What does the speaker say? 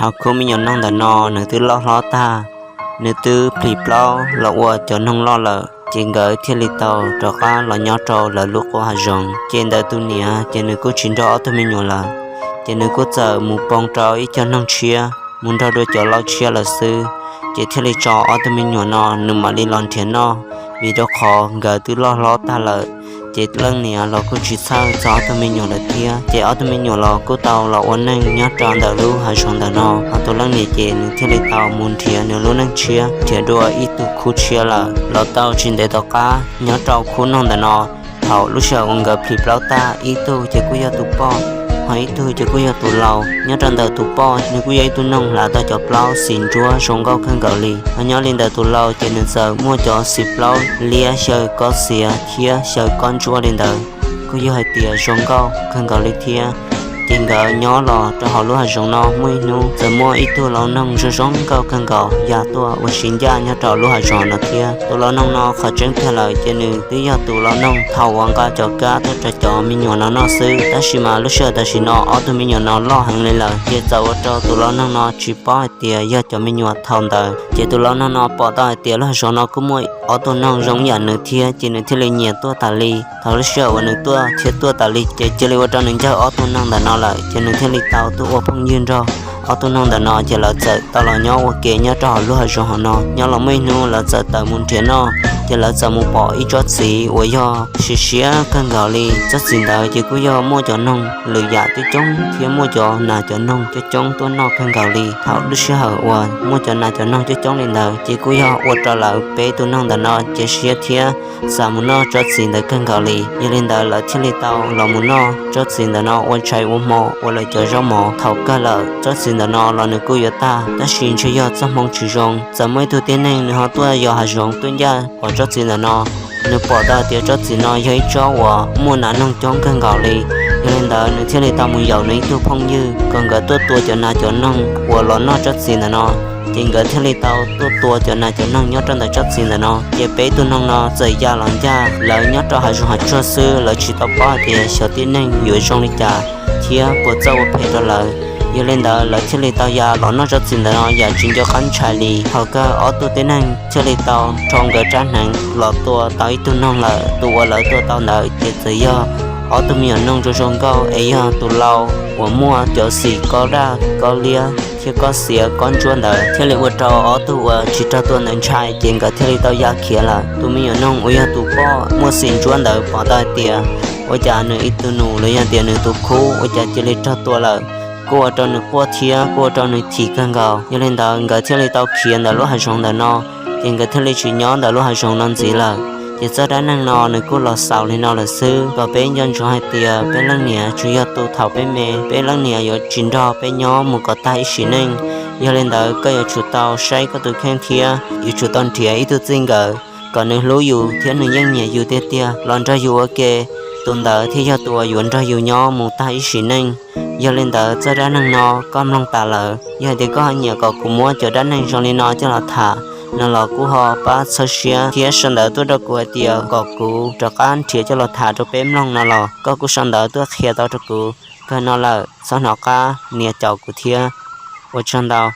Ho khub me nyuam noog ntawm no nws twb loj hlob tag, nws twb plhis plaub los ua cov noog loj lawm, ces nkawd thiaj li tau rov qab los nyob rau lawv lub qub hav zoov. Ces ntawm tus niam ces nws kuj tsis nrog ob tug me nyuam lawm, ces nws kuj txawm mus poob rau ib co noog tshiab mus nrog dua cov laus tshiab lawm xwb. Ces thiaj li tso ob tug me nyuam no nws mam li los nrhiav noj, vim rau qhov nkawd twb loj hlob tag lawm. Ces leej niam los kuj tsis txhawj txog ob tug me nyuam lawm thiab. Ces ob tug me nyuam los kuj tau los ua neej nyob rau ntawm lub hav zoov ntawm no. Ho tus leej niam ces nws thiaj li tau mus nrhiav nws lub neej tshiab, nrhiav dua ib tug khub tshiab lawm. Los tau tsis ntev tom qab, nyob rau khub noog ntawm no, thaum lub sij hawm uas nkawd plhis plaub tag, ib tug ces kuj yog tus poj, ho ib tug ces kuj yog tus laus. Nyob rau ntawm tus poj nws kuj yog ib tug noog hlav tau cov plaub xim ntsuab zoo nkauj kawg nkaus li. Ho nyob li ntawm tus laus ces nws txawm muaj cov xim plaub liab xyaw kob xiav thiab xyaw kob ntsuab li ntawd, kuj yog hais tias zoo nkauj kawg nkaus li thiab. Ces nkawd nyob los rau hauv lub hav zoov no muaj ib hnub txawm muaj ib tug lau noog zoo zoo nkauj kawg nkaus ya tuaj ua si ncaj nyob rau lub hav zoov no thiab. Tus lau noog no qhov tseeb tiag lawm ces nws twb yog tus lau noog thaum uas nqa cov kab tuaj rau cov me nyuam no noj xwb. Tab sis mas lub sij hawm tam sim no ob tug me nyuam no loj heev li lawm, ces txawm ua rau tus lau noog no tsis paub hais tias yog cov me nyuam thaum ntawd. Ces tus lau noog no pom tau hais tias lub hav zoov no kuj muaj ob tug noog zoo yam nws thiab, ces nws thiaj li nyiam tuaj tas li. Thaum lub sij hawm uas nws tuaj thiab tuaj tas li, ces cia li ua rau nws ncawg ob tug noog ntawm no lawm, ces nws thiaj li tau tuaj ua phooj ywg nrog ob tug noog ntawm no. Ces lawv txawm tau los nyob ua ke nyob rau hauv lub hav zoov hauv no. Nyob los muaj ib hnub lawv txawm tawm mus nrhiav noj, ces lawv txawm mus pom ib tsob txiv uas yog siav siav kawg nkaus li. Tsob txiv ntawd ces kuj yog muaj cov noog lwm yam coob coob thiab muaj cov nas cov noog coob coob tuaj noj kawg nkaus li. Thaum lub sij hawm uas muaj cov nas cov noog coob coob li ntawd, ces kuj yog ua rau lawv peb tus noog ntawm no ces siav thiab xav mus noj tsob txiv ntawd kawg nkaus li. Yog li ntawd lawv thiaj li tau los mus noj tsob txiv ntawm no ua tshais ua hmo ua lawv cov zaub mov. Thaum kawg lawm tsob txiv ntawm no los nws kuj yuav tag, tab sis ntshe yog txoj hmoo tsis zoo, txawm muaj ib tug tib neeg nws ho tuaj yos hav zoov tuaj ncaj pom tsob txiv ntawm no. Nws pom tau tias tsob txiv no yog ib tsob uas muaj nas noog coob kawg nkaus li. Yog li ntawd nws thiaj li tau mus yaum nws ib tug phooj ywg kom nkawd tuaj tua cov nas cov noog uas los noj tsob txiv ntawm no. Ces nkawd thiaj li tau tuaj tua cov nas cov noog nyob rau ntawm tsob txiv ntawm no. Ces peb tug noog no txawm ya los ncaj lawv nyob rau hav zoov hav tsuag xwb, lawv tsis tau paub hais tias xyov tib neeg yuav zoo li cas thiab puas txawj ua phem rau lawv. Yog li ntawd lawv thiaj li tau ya los noj tsob txiv ntawm no yam tsis nco qab ntshai li. Thaum kawg ob tug tib neeg thiaj li tau rho nkawd rab hneev los tua tau ib tug noog lawm. Tus uas lawv tua tau ntawd ces txawm yog ob tug me nyuam noog zoo zoo nkauj es yog tus lau uas muaj cov xim kob daj kob liab thiab kob xiav kob ntsuab ntawd, thiaj li ua rau ob tug uas tsis raug tua ntawd ntshai, ces nkawd thiaj li tau ya khiav lawm. Tus me nyuam noog uas yog tus poj muaj xim ntsuab ntawd pom tau hais tias ua cas nws ib tug nus los yog tias nws tus khub ua cas cia li raug tua lawm, kuj ua rau nws quaj thiab kuj ua rau nws chim kawg nkaus. Yog li ntawd nkawd thiaj li tau khiav ntawm lub hav zoov ntawm no, ces nkawd thiaj li tsis nyob ntawm lub hav zoov no ntxiv lawm. Ces txoj dab neeg no nws kuj los xaus li no lawm xwb, kom peb nco ntsoov hais tias peb leej niam tsuas yog tu thaum peb me, peb leej niam yuav tsis nrog peb nyob mus kom tag ib sim neej. Yog li ntawd koj yuav tsum tau saib koj tus kheej thiab yuav tsum tau nrhiav ib tug txij nkawm kom nws hlub yus thiab nws yeej nyiam yus tiag tiag los nrog yus ua ke, tus ntawd thiaj yog tus uas yuav nrog yus nyob mus tag ib sim neej. Yog li ntawd txoj dab neeg no koj mloog tas lawm, yog hais tias koj ho nyiam kom kuv muab cov dab neeg zoo li no coj los tham no los kuj ho pab txhawb siab thiab sau ntawv tuaj rau kuv hais tias kom kuv rov qab nrhiav coj los tham rau peb mloog no los koj kuj sau ntawv tuaj qhia tau rau kuv. Kawg no lawm txhob hnov qab nias caum kuv thiab. Ua tsaug ntau.